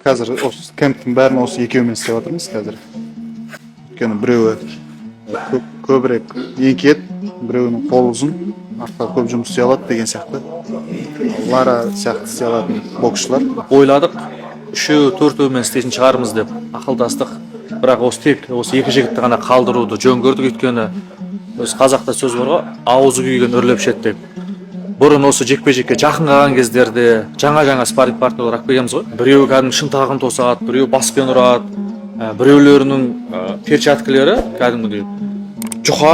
Қазір осы кемптің бәрін осы екеуімен істеп жатырмыз қазір, өйткені біреуі көбірек еңкейеді, біреуінің қолы ұзын, артқа көп жұмыс істей алады деген сияқты, Лара сияқты істей алатын боксшылар. Ойладық, үшеу төртеумен істейтін шығармыз деп ақылдастық, бірақ осы тек осы екі жігітті ғана қалдыруды жөн көрдік. Өйткені өзі қазақта сөз бар ғой, «Аузы күйген үрлеп ішеді» деп. Бұрын осы жекпе жекке жақын қалған кездерде жаңа жаңа спарринг партнерлар алып келгенбіз ғой. Біреуі кәдімгі шынтағын тосады, біреуі баспен ұрады, біреулерінің перчаткілері кәдімгідей жұқа,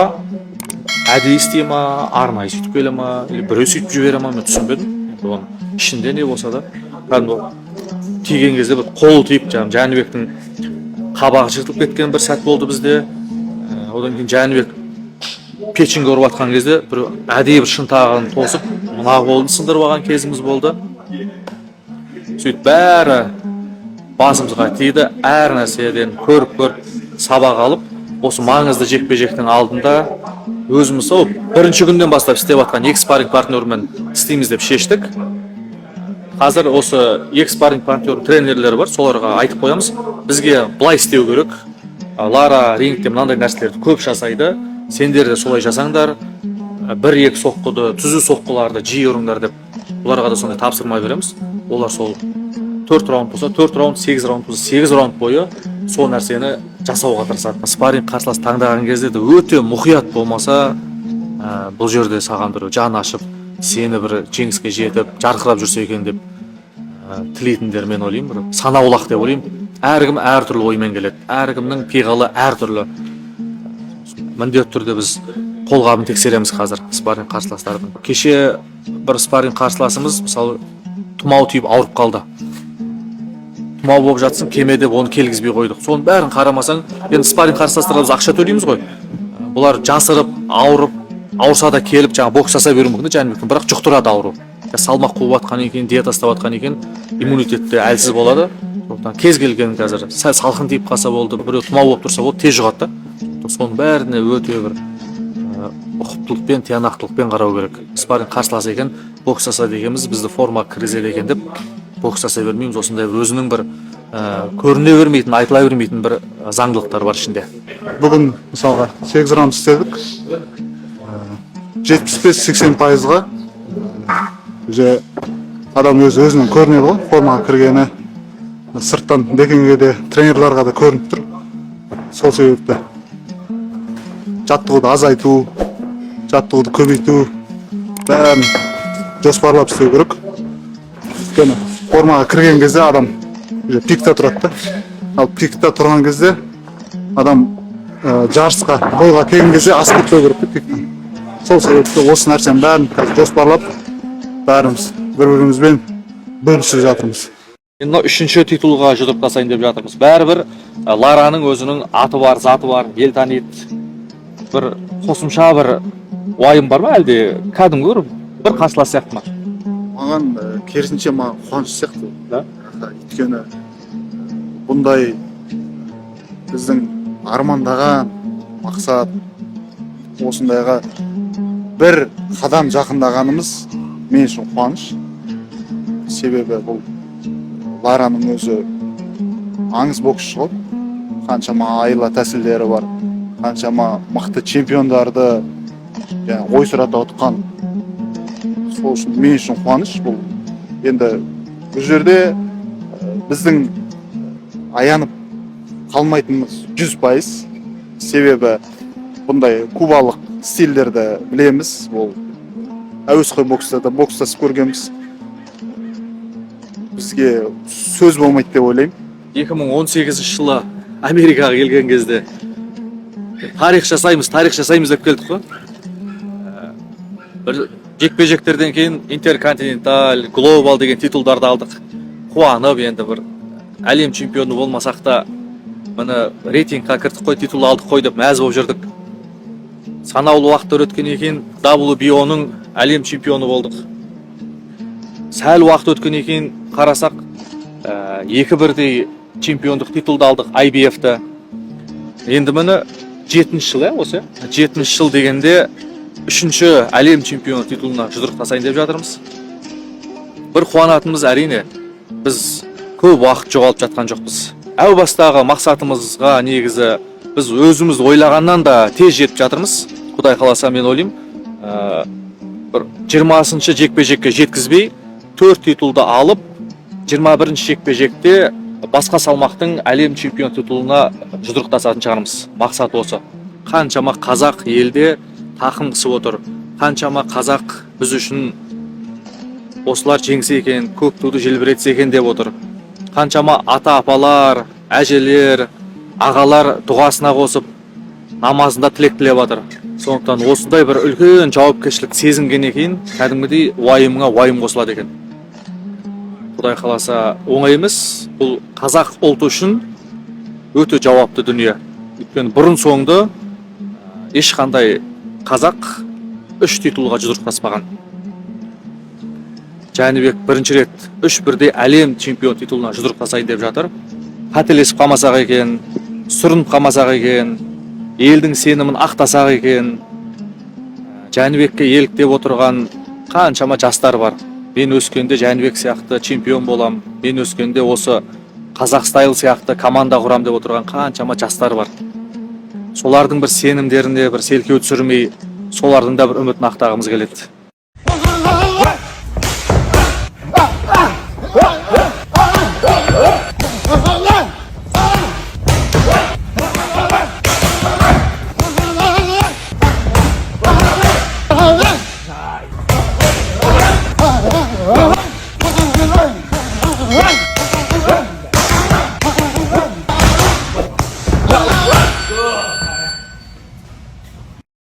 әдейі істей ма, арнайы сөйтіп келе ма или біреу сөйтіп жібере ма, мен түсінбедім енді оның ішінде не болса да. Кәдімгі тиген кезде бір қолы тиіп, жаңағы Жәнібектің қабағы жыртылып кеткен бір сәт болды бізде. Одан кейін Жәнібек печеньге ұрып жатқан кезде бір әдейі бір шынтағын тосып, мына қолын сындырып алған кезіміз болды. Сөйтіп бәрі басымызға тиді. Әр нәрседен көріп көріп сабақ алып, осы маңызды жекпе жектің алдында өзіміз сол бірінші күннен бастап істеп жатқан екі спарринг партнермен істейміз деп шештік. Қазір осы екі спарринг партнер тренерлері бар, соларға айтып қоямыз: бізге былай істеу керек, Лара рингте мынандай нәрселерді көп жасайды, сендер де солай жасаңдар, бір екі соққыды, түзу соққыларды жиі ұрыңдар деп, оларға да сондай тапсырма береміз. Олар сол төрт раунд болса төрт раунд, сегіз раунд болса сегіз раунд бойы сол нәрсені жасауға тырысады. Спарринг қарсылас таңдаған кезде де өте мұқият болмаса, бұл жерде саған бір жан ашып, сені бір жеңіске жетіп, жарқырап жүрсе екен деп тілейтіндер, мен ойлаймын, бір санаулы-ақ деп ойлаймын. Әркім әртүрлі оймен келеді, әркімнің пиғылы әртүрлі. Міндетті түрде біз қолғабын тексереміз қазір спарринг қарсыластардың. Кеше бір спарринг қарсыласымыз, мысалы, тұмау тиіп ауырып қалды. Тұмау болып жатсын, кеме деп оны келгізбей қойдық. Соның бәрін қарамасаң, енді спарринг қарсыластарға біз ақша төлейміз ғой. Бұлар жасырып ауырып, ауырса да келіп, жаңағы бокс жасай беруі мүмкін да Жәнібектің, бірақ жұқтырады ауру. Салмақ қуып жатқан екен, диета ұстап жатқан екен, иммунитет те әлсіз болады. Сондықтан кез келген қазір сәл салқын тиіп қалса болды, біреу тұмау болып тұрса болды, тез жұғады да. Соның бәріне өте бір ұқыптылықпен, тиянақтылықпен қарау керек. Спарринг қарсылас екен, бокс жасайды екенбіз, бізді формаға кіргізеді екен деп бокс жасай бермейміз. Осындай бір өзінің бір көріне бермейтін, айтыла бермейтін бір заңдылықтар бар ішінде. Бүгін, мысалға, 8 раунд істедік, 75-80%-ға уже адам өзі өзінен көрінеді ғой формаға кіргені, сырттан декенге де, тренерларға да көрініп тұр. Сол себепті жаттығуды азайту, жаттығуды көбейту, бәрін жоспарлап істеу керек, өйткені формаға кірген кезде адам уже пикта тұрады да. Ал пикта тұрған кезде адам жарысқа, бойға келген кезде асып кетпеу керек та пиктен. Сол себепті осы нәрсенің бәрін қазір жоспарлап, бәріміз бір бірімізбен бөлісіп жатырмыз. Енді мынау үшінші титулға жұдырықтасайын деп жатырмыз. Бәрібір Лараның өзінің аты бар, заты бар, ел таниды. Бір қосымша бір уайым бар ма, әлде кәдімгі бір қарсылас сияқты ма? Маған керісінше, маған қуаныш сияқты. Да? Өйткені бұндай біздің армандаған мақсат, осындайға бір қадам жақындағанымыз мен үшін қуаныш. Себебі бұл Лараның өзі аңыз боксшы ғой, қаншама айла тәсілдері бар, қаншама мықты чемпиондарды жаңағы ойсырата ұтқан. Сол үшін мен үшін қуаныш бұл. Енді бұл жерде біздің аянып қалмайтынымыз 100%, себебі бұндай кубалық стильдерді білеміз, ол әуесқой бокста да бокстасып көргенбіз, бізге сөз болмайды деп ойлаймын. 2018 жылы Америкаға келген кезде тарих жасаймыз, тарих жасаймыз деп келдік қой. Бір жекпе жектерден кейін интерконтиненталь, глобал деген титулдарды алдық қуанып. Енді бір әлем чемпионы болмасақ та, міне, рейтингқа кірдік қой, титул алдық қой деп мәз болып жүрдік. Санаулы уақыттар өткеннен кейін WBO-ның әлем чемпионы болдық. Сәл уақыт өткеннен кейін қарасақ, екі бірдей чемпиондық титулды алдық, IBF-ті. Енді міне, жетінші жыл, иә, осы жетінші жыл дегенде үшінші әлем чемпионы титулына жұдырықтасайын деп жатырмыз. Бір қуанатынымыз, әрине, біз Көп уақыт жоғалып жатқан жоқпыз. Әу бастағы мақсатымызға негізі біз өзіміз ойлағаннан да тез жетіп жатырмыз. Құдай қаласа, мен ойлаймын, бір 20-шы жекпе жекке жеткізбей, төрт титулды алып, 21-ші жекпе жекте басқа салмақтың әлем чемпион титулына жұдырықтасатын шығармыз. Мақсат осы. Қаншама қазақ елде тақым қысып отыр, қаншама қазақ біз үшін осылар жеңсе екен, көк туды желбіретсе екен деп отыр. Қаншама ата апалар, әжелер, ағалар дұғасына қосып, намазында тілек тілеп жатыр. Сондықтан осындай бір үлкен жауапкершілік сезінгеннен кейін кәдімгідей уайымыңа уайым қосылады екен. Құдай қаласа, оңай емес. Бұл қазақ ұлты үшін өте жауапты дүние, өйткені бұрын соңды ешқандай қазақ үш титулға жұдырықтаспаған. Жәнібек бірінші рет үш бірдей әлем чемпион титулына жұдырықтасайын деп жатыр. Қателесіп қалмасақ екен, сүрініп қалмасақ екен, елдің сенімін ақтасақ екен. Жәнібекке еліктеп отырған қаншама жастар бар. Мен өскенде Жәнібек сияқты чемпион болам, мен өскенде осы Қазақ Стайл сияқты команда құрам деп отырған қаншама жастар бар. Солардың бір сенімдеріне бір селкеу түсірмей, солардың да бір үмітін ақтағымыз келеді.